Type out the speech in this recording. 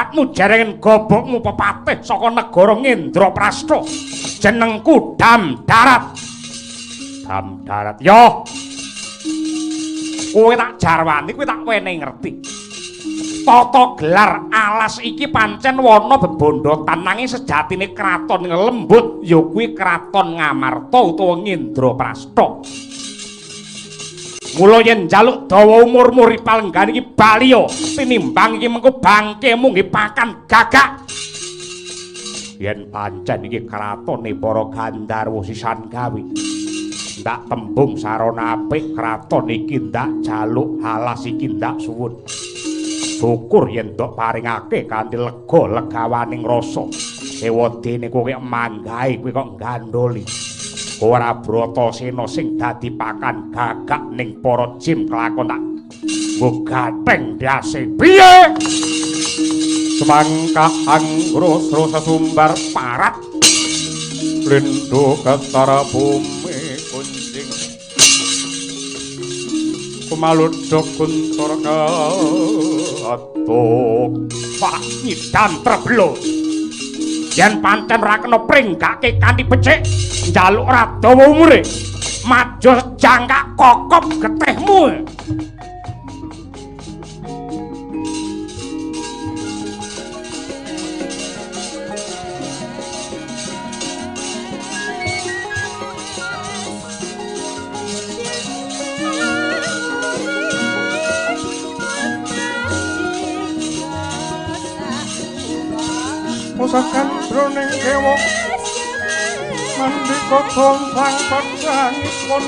Kerabatmu jerengen gobokmu pepatih saka negara Ngendraprasta. Jenengku Dam Darat. Dam Darat. Yo. Kowe tak jarwani, kowe tak wenehi ngerti. Tata gelar alas iki pancen wana bebondotan nanging sejatine kraton Ngelembut ya kuwi kraton Ngamarta utawa Ngendraprasta. Mula yen njaluk dawa umurmu ripalenggan iki baliya tinimbang iki mengko bangkemu nggih pakan gagak. Yen pancen iki kratone para gandharwa sisan gawe ndak tembung sarana apik kraton iki ndak jaluk alas iki ndak suwun. Syukur yen ndok paringake kanthi lega legawaning rasa. Ewadene kowe manggahe kowe kok nggandholi. Ora Bratasena sing dadi pakan gagak ning para jim kelakon tak nggo gatheng ndase. Piye? Semangka anggrosro sesumbar parat lindo ketara bumi kunjing kumaluduk kuntur katuk pak nyidan treblo. Yen pancen ora kena pringgake kanthi becik njaluk ora dawa umure majo jangkak kokop getihmu. Posakan jroning kewa mandika sang pedhangipun